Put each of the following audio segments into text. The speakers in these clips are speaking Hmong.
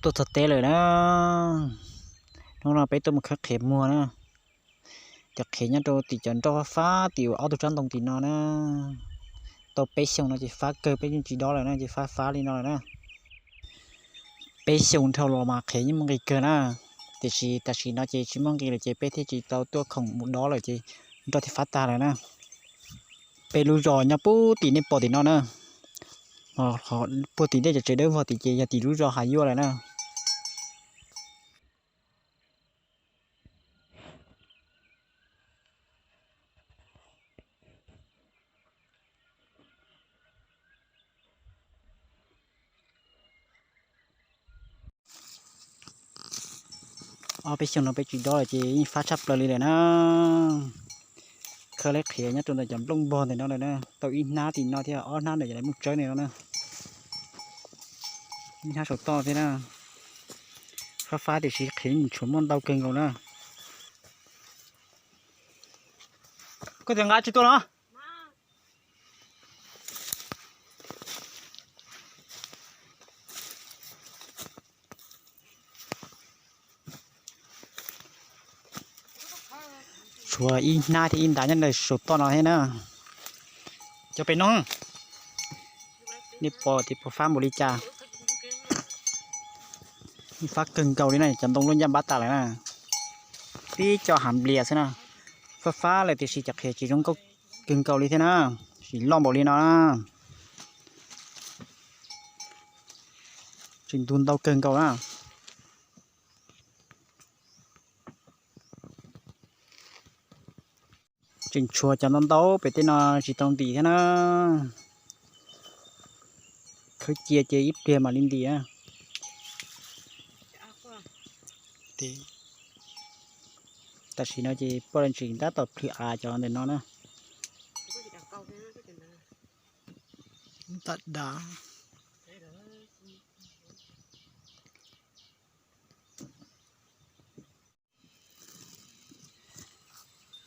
Tuaj txog teb lawm na. Hnub no peb tuaj mus khawb qhiav muag na. Cov qhiav nyob rau tim cov nroj fab fab tim ob tug tsob ntoo tim no na. Tau peb xyoos no ces fab kawg, peb yeej tsis dob lawm na, ces fab fab li no lawm na. Peb xyoos dhau los mas qhiav yeej muaj nqis kawg na. Tiam sis tam sim no ces tsis muaj nqis lawm ces peb thiaj tsis tau tuaj khoom mus dob lawm ces nroj thiaj fab tag lawm na. Peb lub zos nyob puag tim nej pom tim no na. Puag tim nej cov tsev dawb vog tim ces yog tim lub zos Hav Yuaj lawm na. Ob peb xyoos no peb tsis dob lawm ces yeej fab tshaj plaws li lawm na. Khawb lawv qhiav nyob rau ntawm cov nplooj npog ntawm no lawm na, tau ib hnab tim no thiab ob hnab ntawm cov nplooj tsawb ntawm no na. Ib hnab saum toj thiab na. Fab fab tiam sis qhiav tshuav muaj ntau kawg nkaus na. Koj tias nqa tsis tuaj los? Tshuav ib hnab thiab ib nta nyob ntawm saum toj no thiab na. Cov pem no, nej pom tias puas fab npaum li cas. Fab kawg nkaus li na, cov ntoo luaj ncaj npab tas lawm na. Tib co hav nplias xwb na. Fab fab lawm tiam sis cov qhiav tsis zoo nkauj kawg nkaus li thiab na. Tsis loj npaum li no na. Tseem ntug ntau kawg nkaus na. Tseem tshuav cov ntau ntau pem tej no tsis tau ntim thiab na. Khawb cia ces ib pliag mam li ntim na. Tam sim no ces poj ntseem tab tom plhws av cov ntawm no na. Tam dav.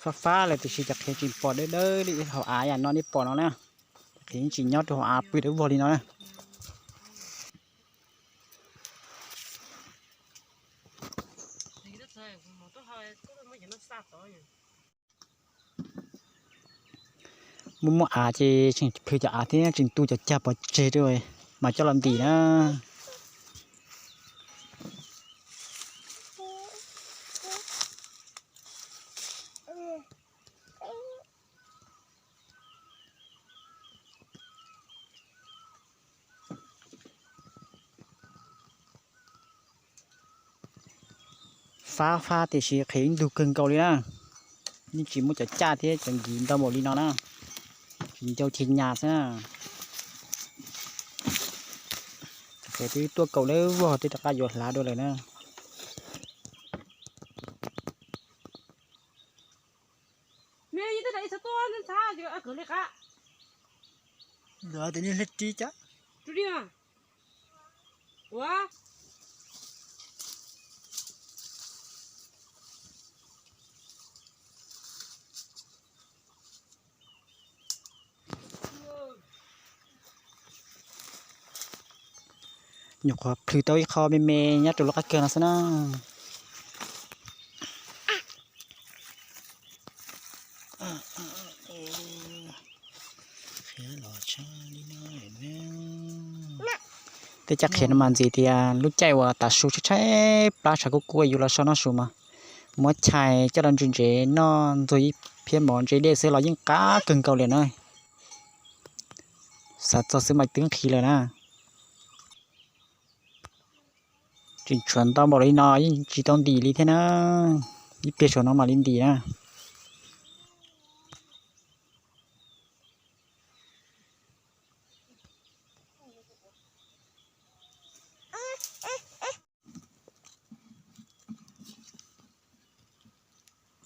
Fab fab lawm tiam sis cov qhiav tseem pom dawb dawb li hauv av yam no nej pom no na. Cov qhiav yeej tsis nyob rau hauv av pw dawb vog li no na. Muaj muaj av ces tseem plhws cov av thiab tseem tu cov cag pov tseg rau mas coj los ntim na. Fab fab tiam sis qhiav ib ntug kawg nkaus li na. Yeej tsis muaj cov caj thiab cov nkiv ntau npaum li no na. Tsis ncau cia nyas xwb na. Qhiav twb tuaj kaum lawm vog twb rov qab yuav hlav dua lawm na. Nyuam qhuav plhws tau ib qho me me nyob rau lub qab kawg no xwb na. Tej caj qhiav no mas ntxim tias lub caij uas tav su tshaib tshaib plab tshav kub kub yus los so noj su mas muab chais coj los ntsuj ntsev noj ntxuag ib phiab mov ntse dej xwb los yeej qab kawg nkaus li na. Xav txog xwb mas twb nqhis lawm na. Tseem tshuav ntau npaum li no yeej tsis tau ntim li thiab na. Ib pliag saum no mam li ntim na.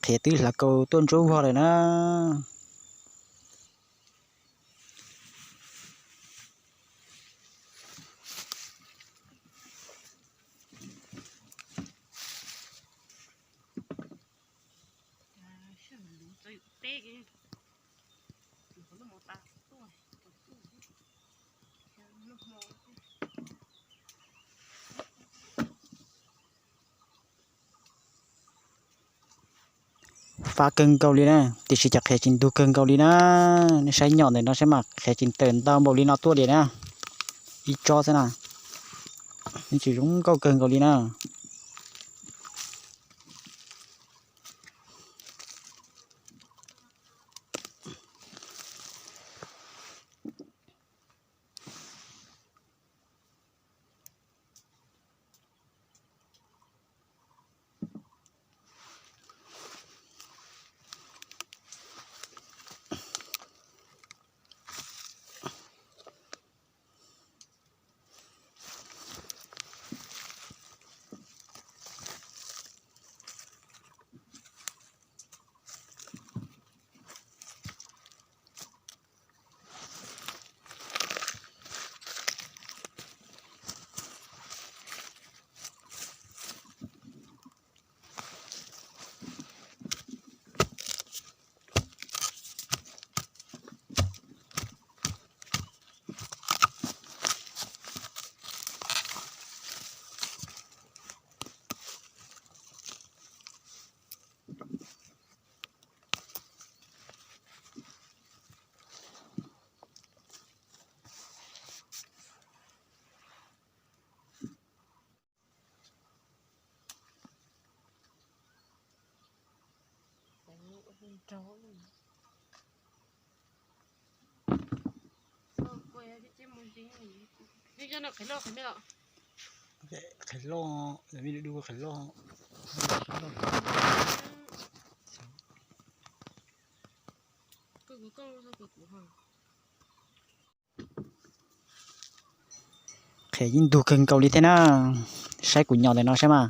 Qhiav twb hlav kaus tuaj ntsuab vog lawm na. pab kawg nkaus li na, tiam sis cov qhiav tsis ntug kawg nkaus li na. Nej saib nyom ntawm no saib mas qhiav tsis tawm ntau npaum li no tuaj li na. Ib tsob xwb na, nws tsis zoo nkauj kawg nkaus li na. Qhiav loj, qhiav loj. Qhiav yeej ntug kawg nkaus li thiab na. Saib kuv nyom ntawm no saib mas,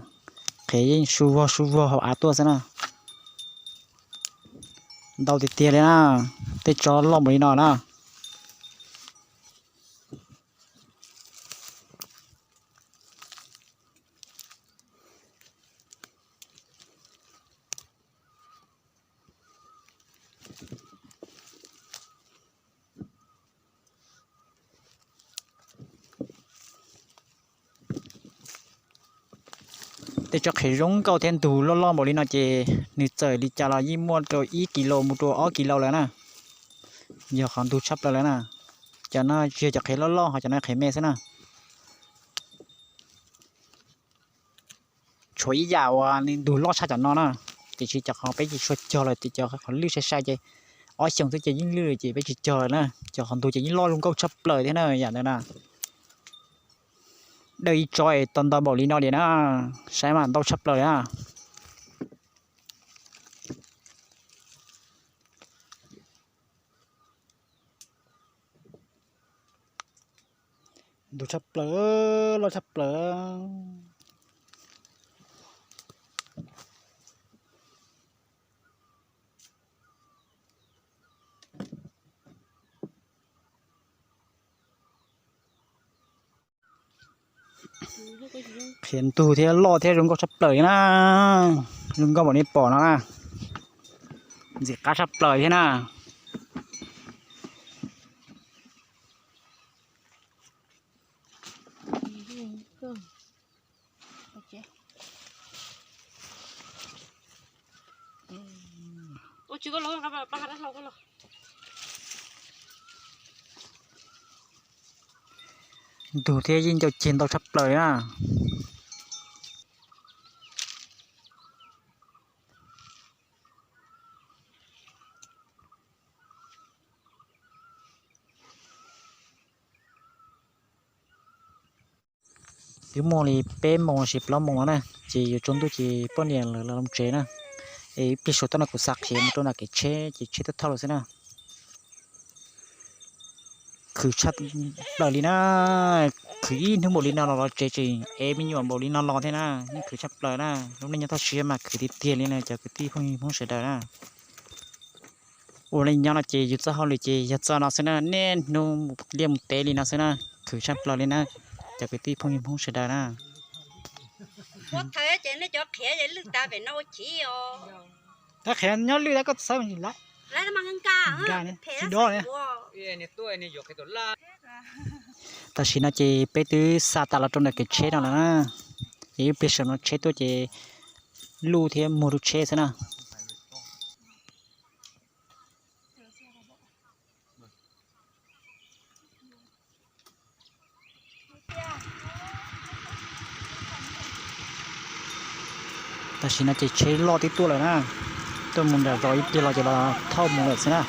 qhiav yeej su vog su vog hauv av tuaj xwb na. Ntau tiag tiag li na, tej tsob loj npaum li no na. Tej tsob qhiav zoo nkauj thiab ntug loj loj npaum li no ces nws txawm li cas los yeej muaj rau ib kis lus mus rau ob kis lus lawm na. Yog qhov ntug tshaj plaws lawm na. Cov no tsis yog cov qhiav loj loj, ho cov no qhiav me xwb na. Tshuav ib yam uas nws ntug loj tshaj cov no na, tiam sis cov qhov peb tsis tshua cog lawm, cov qhov lwj sai sai ces ob xyoos xwb ces yeej lwj ces peb tsis cog lawm na. Cov qhov ntug ces yeej loj zoo nkauj tshaj plaws thiab na, yam ntawd na. Dawj ib tsob es tau ntau npaum li no li na, saib mas ntau tshaj plaws na. Ntug tshaj plaws, loj tshaj plaws. Qhiav ntug thiab loj thiab zoo nkauj tshaj plaws na. Zoo nkauj npaum nej pom no na. Ntxim qab tshaj plaws thiab na. Ntug thiab yeej ncau ceg ntau tshaj plaws na. Twb muaj li peb moos los sis plaub moos no na, ces yuav tsaus ntuj ces poj niam lawv los tsev na. Es ib pliag saum toj no kuv xa qhiav mus rau nram kev tsheb ces tsheb tuaj thauj lawm xwb na. Khwv tshaj plaws li na, khwv ib hnub npaum li no los los tsev tseem ev me nyuam npaum li no los thiab na, yeej khwv tshaj plaws na. Lub neej nyob toj siab mas khwv tiag tiag li na cov kwv tij phooj ywg Hmoob sawv daws na. Ua li nyob no ces yus txoj hauj lwm ces yog txoj no xwb na, niaj hnub mus liaj mus teb li no xwb na, khwv tshaj plaws li na, cov kwv tij phooj ywg Hmoob sawv daws na. Tab qhiav nyob lwj tab koj txawb, tsis dob. Tam sim no ces peb twb xa tas los rau nram kev tsheb no lawm na, ces ib pliag saum no tsheb tuaj ces luj thiab muag rau tsheb xwb na. Tam sim no ces tsheb loj twb tuaj lawm na. Tuaj mus nram zos ib pliag los ces los thauj mus lawm xwb na.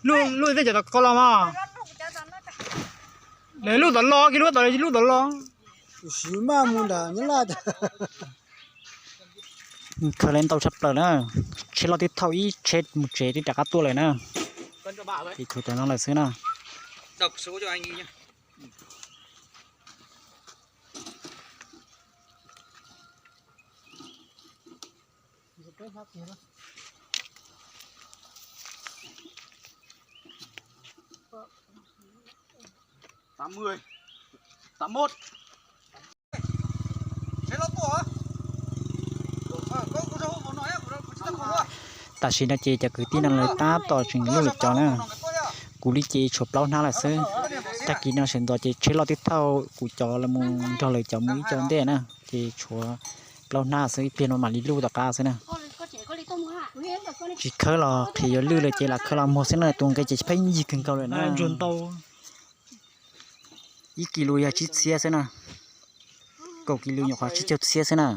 Lub, lub tej cov tom ko los mas. Lawv lub tom los, kiag lub tom, lub tom los. Tab sis maj mus nram Nyab Laj. Khaws li ntau tshaj plaws na. Tsheb loj twb thauj ib tsheb mus tsev twb rov qab tuaj lawm na. Ces tshuav cov no lawm xwb na. Tam sim no ces cov kwv tij no lawv tab tom tseem luj lawv cov na. Kuv li ces tshuav plaub hnab lawm xwb. Tag kis no sawv ntxov ces tsheb loj twb thauj kuv cov los mus nrog lawv cov mus ib co ntej na, ces tshuav plaub hnab xwb, ib pliag no mam li luj tom qab xwb na. Tsis khawb los qhia yuav lwj lawm ces lam khawb los muag xwb na, tus nqe ces pheej yig kawg nkaus lawm na. Ib kis lus yog tsib txhiab xwb na, kaum kis lus nyuam qhuav tsib caug txhiab xwb na.